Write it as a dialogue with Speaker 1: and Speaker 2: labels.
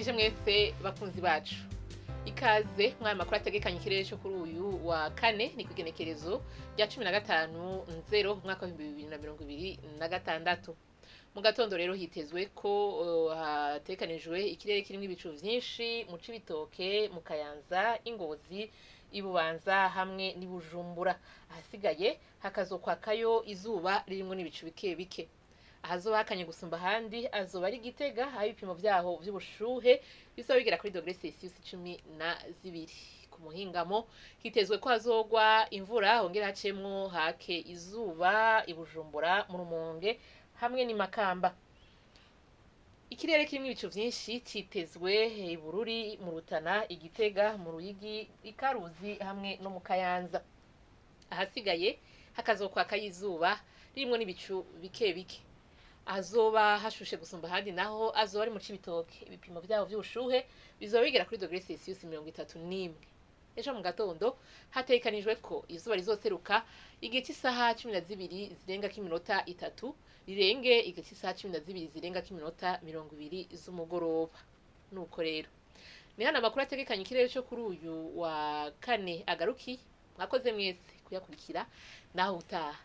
Speaker 1: Ndabaramukije mwese bakunzi bacu. Ikaze mwaya makuru ategekanye ikirere cyo kuri uyu wa kane, ni kugenekerezo rya 15 nzero umwaka wa 2026. Mu gatondo rero hitezwe ko hatekanijwe ikirere kirimwo ibicu vyinshi mu Cibitoke, mu Kayanza, Ingozi, Ibubanza hamwe n'Ibujumbura. Ahasigaye hakazokwakayo izuba ririmwo n'ibicu bike bike. Ahazoba hakanye gusumba ahandi azoba ari Gitega, aho ibipimo vyaho vy'ubushuhe bizoba bigera kuri dogere Celsius 12. Ku muhingamo hitezwe ko hazogwa imvura, hongera hacemwo hake izuba i Bujumbura, mu Rumonge hamwe n'i Makamba. Ikirere kirimwo ibicu vyinshi citezwe i Bururi, mu Rutana, i Gitega, mu Ruyigi, i Karuzi hamwe no mu Kayanza. Ahasigaye hakazokwakayo izuba ririmwo n'ibicu bike bike. Ahazoba hashushe gusumba ahandi naho azoba ari mu Cibitoke, ibipimo vyaho vy'ubushuhe bizoba bigera kuri dogere Celsius 31. Ejo mu gatondo hategekanijwe ko izuba rizoseruka igihe c'isaha 12 zirengako iminota 3, rirenge igihe c'isaha 12 zirengako iminota 20 z'umugoroba. Nuko rero ni hano amakuru ategekanye ikirere co kuri uyu wa kane agarukiye. Mwakoze mwese kuyakurikira, naho utaha.